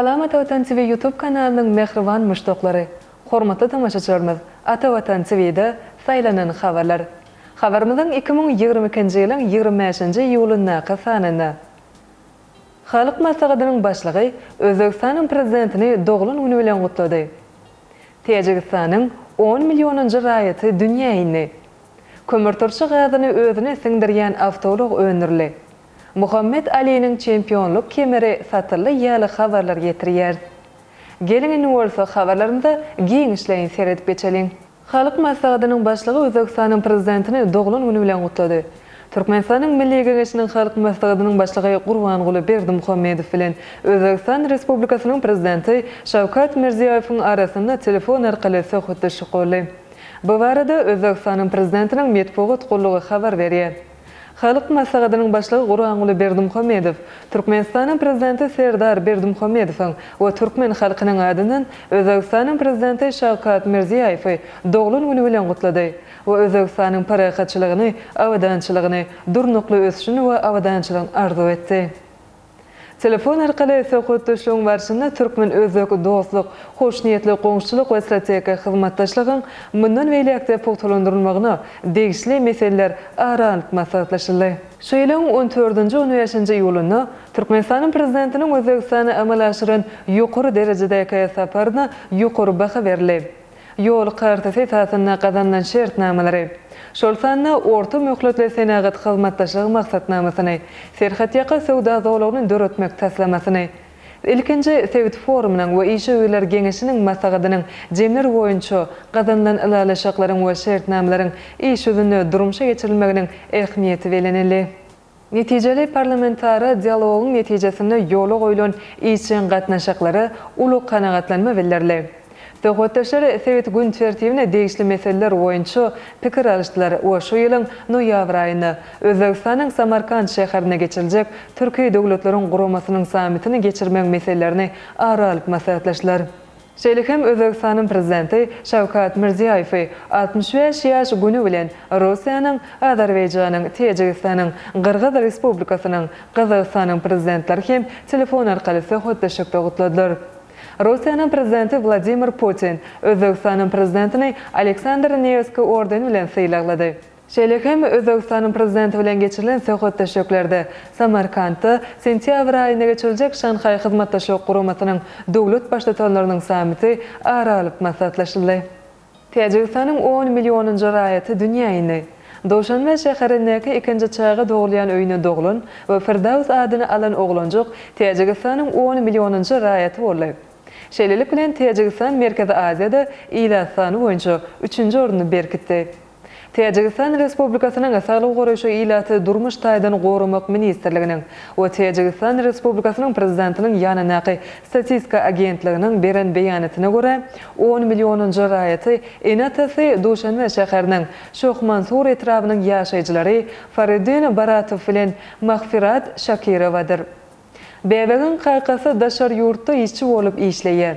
Salam Ata Watan TV YouTube kanalynyň mähriban muşdaklary! Hormatly tomaşaçylarymyz, Ata Watan TV-de saýlanan habarlar. Habarymyzyň 2022-nji ýylyň 25-nji iýulyndaky sanynda. Halk Maslahatynyň Başlygy Özbegistanyň Prezidentini doglan güni bilen gutlady. Täjigistanyň on millionynjy raýaty dünýä indi. Kömürturşy gazyny özüne siňdirýän awtoulag öndürildi. Muhammet Aliniň çempionlyk kemeri satyldy ýaly habarlar ýetirýäris. Geliň indi bolsa habarlarymyza giňişleýin seredip geçeliň. Halk Maslahatynyň Başlygy Özbegistanyň Prezidentini doglan güni bilen gutlady. Türkmenistanyň Milli Geňeşiniň Halk Maslahatynyň Başlygy Gurbanguly Berdimuhamedow bilen Özbegistan Respublikasynyň Prezidenti Şawkat Mirziýoýewiň arasynda telefon arkaly söhbetdeşlik boldy. Bu barada Özbegistanyň Prezidentiniň metbugat gullugy habar berýär. Halk Maslahatynyň Başlygy Gurbanguly Berdimuhamedow Türkmenistanyň Prezidenti Serdar Berdimuhamedowyň we türkmen halkynyň adyndan Özbegistanyň Prezidenti Şawkat Mirziýaýewi doglan güni bilen gutlady we Özbegistanyň parahatçylygyny, abadançylygyny, durnukly ösüşini we abadançylygyny arzuw etdi. Telefon arkaly söhbetdeşligiň barşynda türkmen-özbek dostluk, hoşniýetli goňşuçylyk we strategik hyzmatdaşlygyň mundan beýläk-de pugtalandyrylmagyna degişli meseleler ara alnyp maslahatlaşyldy. Şu ýylyň on dördünji, on bäşinji iýulynda Türkmenistanyň Prezidentiniň Özbegistana amala aşyran ýokary derejedäki saparyna ýokary baha berildi. Ýol kartasy esasynda gazanylan şertnamalary, şol sanda orta möhletli senagat hyzmatdaşlygy maksatnamasyny, serhetýaka söwda zolagyny döretmek taslamasyny, ilkinji sebit forumynyň we işewürler geňeşiniň maslahatynyň jemleri boýunça gazanylan ylalaşyklaryň we şertnamalaryň iş ýüzünde durmuşa geçirilmeginiň ähmiýeti bellenildi. Netijeli parlamentara dialogyň netijesinde ýola goýlan işjeň gatnaşyklara uly kanagatlanma bildirildi. Söhbetdeşler sebit gün tertibine degişli meseleler boýunça pikir alyşdylar we şu ýylyň noýabr aýynda Özbegistanyň Samarkant şäherinde geçiriljek Türki Döwletleriň Guramasynyň sammitini geçirmegiň meselelerini ara alyp maslahatlaşdylar. Şeýle hem Özbegistanyň Prezidenti Şawkat Mirziýoýewi 65 ýaş güni bilen Russiýanyň, Azerbaýjanyň, Täjigistanyň, Gyrgyz Respublikasynyň, Gazagystanyň Prezidentleri hem telefon arkaly söhbetdeşlikde gutladylar. Russiýanyň Prezidenti Wladimir Putin Özbegistanyň Prezidentini Aleksandr Newskiý ordeni bilen sylaglady. Şeýle hem Özbegistanyň Prezidenti bilen geçirilen söhbetdeşliklerde Samarkantda sentýabr aýynda geçiriljek Şanhaý Hyzmatdaşlyk Guramasynyň döwlet Baştutanlarynyň sammiti ara alyp maslahatlaşyldy. Täjigistanyň on millionynjy raýaty dünýä indi. Duşanbe şäherindäki ikinji çaga dogulýan öýünde doglan we Firdaws adyny alan oglanjyk Täjigistanyň on millionynjy raýaty boldy. Şeýlelik bilen, Täjigistan Merkezi Aziýada ilat sany boýunça üçünji ornuny berkitdi. Täjigistan Respublikasynyň Saglygy goraýyş we ilaty durmuş taýdan goramak ministrliginiň we Täjigistan Respublikasynyň Prezidentiniň ýanyndaky Statistika agentliginiň beren beýanatyna görä, on millionynjy raýaty ene-atasy Duşanbe şäheriniň Şoh-Mansur etrabynyň ýaşaýjylary Fariddin Baratow bilen Mahfirat Şakirowadyr. Bäbegiň kakasy daşary ýurtda işçi bolup işleýär.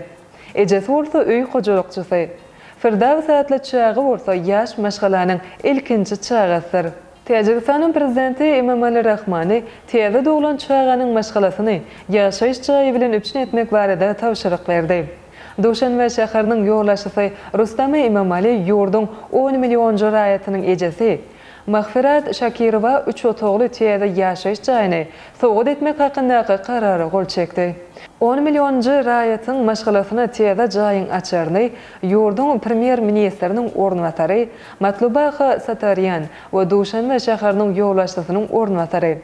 Ejesi bolsa öý hojalykçysy. Firdaws atly çaga bolsa ýaş maşgalanyň ilkinji çagasydyr. Täjigistanyň Prezidenti Emomali Rahmany täze doglan çaganyň maşgalasyny ýaşaýyş jaýy bilen üpjün etmek barada tabşyryk berdi. Duşanbe şäheriniň ýolbaşçysy Rustami Emomali ýurduň on millionja raýatynyň ejesi, Mahfirat Şakirowa üç otagly täze ýaşaýyş jaýyny sowgat etmek hakyndaky Karara gol çekdi. On millionjy raýatyň maşgalasyna täze jaýyň açaryny ýurduň Premýer-ministriniň orunbasary Matlubaha Satarýan we Duşanbe şäheriniň ýolbaşçysynyň orunbasary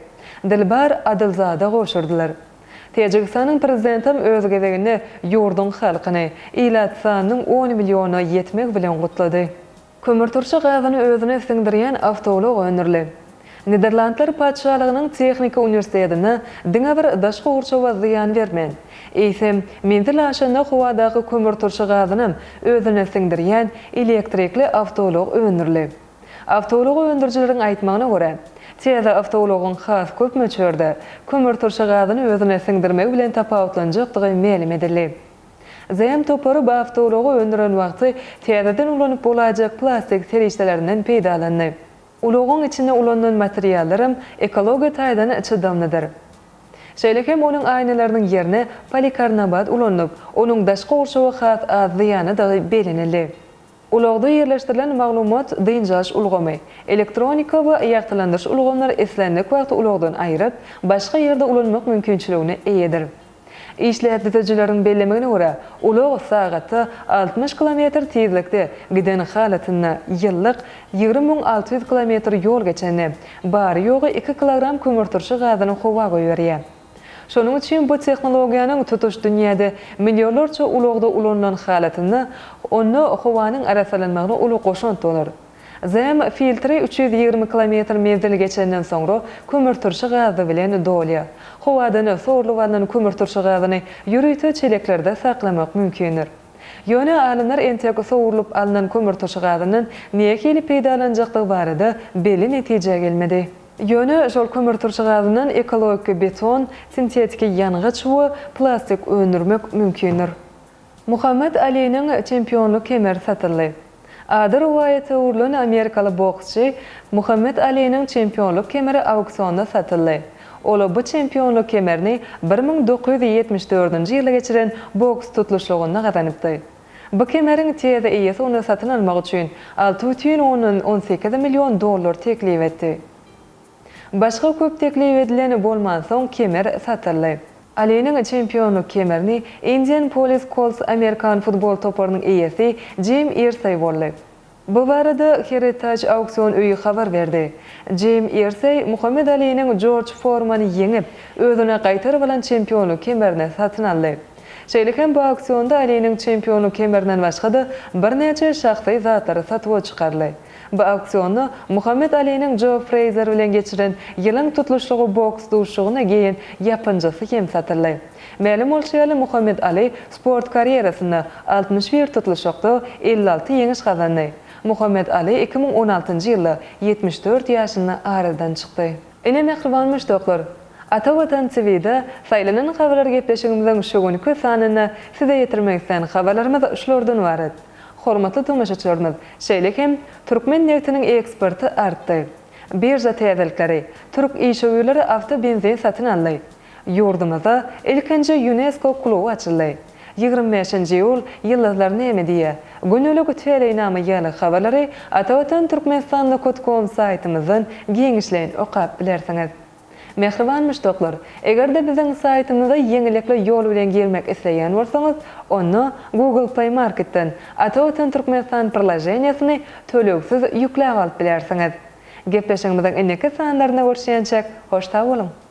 Dilbar Adylzada gowşurdylar. Täjigistanyň Prezidentem öz gezeginde ýurduň halkyny ilat sanynyň on milliona ýetmegi bilen gutlady. Kömürturşy gazyny özüne siňdirýän awtoulag öndürildi. Niderlandlar Patyşalygynyň Tehniki uniwersitetinde diňe bir daşky gurşawa zyýan bermän, eýsem, menzil aşanda howadaky kömürturşy gazynam özüne siňdirýän elektrikli awtoulag öndürildi. Awtoulagy öndürijileriň aýtmagyna görä, täze awtoulagyň has köp möçberde kömürturşy gazyny özüne siňdirmegi bilen tapawutlanjakdygy mälim edildi. ZM topary bu awtoulagy öndüren wagty täzeden ulanyp bolaýjak plastik serişdelerinden peýdalandy. Ulagyň içinde ulanylan materiallaram ekologiýa taýdan çydamlydyr. Şeýle hem onuň aýnalarynyň ýerine polikarnabat ulanylyp, onuň daşky gurşawa has az zyýanlydygy bellenildi. Ulagda ýerleşdirilen maglumat dynç alyş ulgamy, elektronika we ýagtylandyryş ulgamlary islendik wagt ulagdan aýryp, başga ýerde ulanmak mümkinçiligine eýedir. Işläp düzüjileriň bellemegine görä, ulag sagatda 60 kilometr tizlikde giden halatynda ýyllyk 20 600 kilometr ýol geçende, bary-ýogy iki kilogram kömürturşy gazyny howa goýberýär. Şonuň üçin bu tehnologiýanyň tutuş dünýäde millionlarça ulagda ulanylan halatynda, onda howanyň arassalanmagyna uly goşant bolar. ZM filtri 320 kilometr menzil geçenden soňra kömürturşy gazy bilen dolýar. Howadan sorulyp alnan kömürturşy gazyny ýörite çeleklerde saklamak mümkindir. Ýöne alymlar entek sowrulyp alnan kömürturşy gazyndan nähili peýdalanjakdygy barada belli netijä gelmedi. Ýöne şol kömürturşy gazyndan ekologiki beton, sintetiki ýangyç we plastik öndürmek mümkindir. Muhammet Aliniň çempionlyk kemeri satyldy. Ady rowaýata öwrülen amerikaly boksçy Muhammet Aliniň çempionlyk kemeri auksionda satyldy. Ol bu çempionlyk kemerini 1974-nji ýylda geçiren boks tutluşygynda gazanypdy. Bu kemeriň täze eýesi ony satyn almak üçin alty bütin ondan 18 million dollar teklip etdi. Başga köp teklip edilen bolmansoň kemer satyldy. Aliniň çempionlyk kemerini Indianapolis Colts amerikan futbol toparynyň eýesi Jim Irseý boldy. Bu barada Heritage auksion öýi habar berdi. Jim Irseý Muhammet Aliniň Jorj Formany ýeňip, özüne gaýtaryp alan çempionlyk kemerini satyn aldy. Şeýle hem bu auksionda Aliniň çempionlyk kemerinden başga-da birnäçe şahsy zatlary satuwa çykaryldy. Bu auksionda Muhammet Aliniň Jo Freýzer bilen geçiren ýylyň tutluşygy boks duşuşygynda geýen ýapynjasy hem satyldy. Mälim bolşy ýaly, Muhammet Ali sport karýerasynda 61 tutluşykda 56 ýeňiş gazandy. Muhammet Ali 2016-njy ýylda 74 ýaşynda aradan çykdy. Ine mähriban muşdaklar, Ata Watan TV-de Saýlanan habarlar gepleşigimiziň şu günki sanynda size ýetirmek islän habarlarymyz şulardan ybarat. Hormatly tomaşaçylarymyz, şeýle hem türkmen nebtiniň eksporty artdy. Birža täzelikleri, türk işewürleri awto benzin satyn aldy. Ýurdumyzda ilkinji Ýunesko kluby açyldy. 25-nji iýul, Ýyldyzlar näme diýýär? Gündelik täleýnama ýaly habarlary Atavatan Türkmenistan nokot kom saýtymyzdan giňişleýin okap bilersiňiz. Mähriban muşdaklar, eger-de biziň saýtymyza ýeňillikli ýol bilen girmek isleýän bolsaňyz, onda Google Play Marketden Ata Watan Türkmenistan priloženiýasyny tölegsiz ýükläp alyp bilersiňiz. Gepleşigimiziň indiki sanlarynda görüşýänçäk, hoş sag boluň!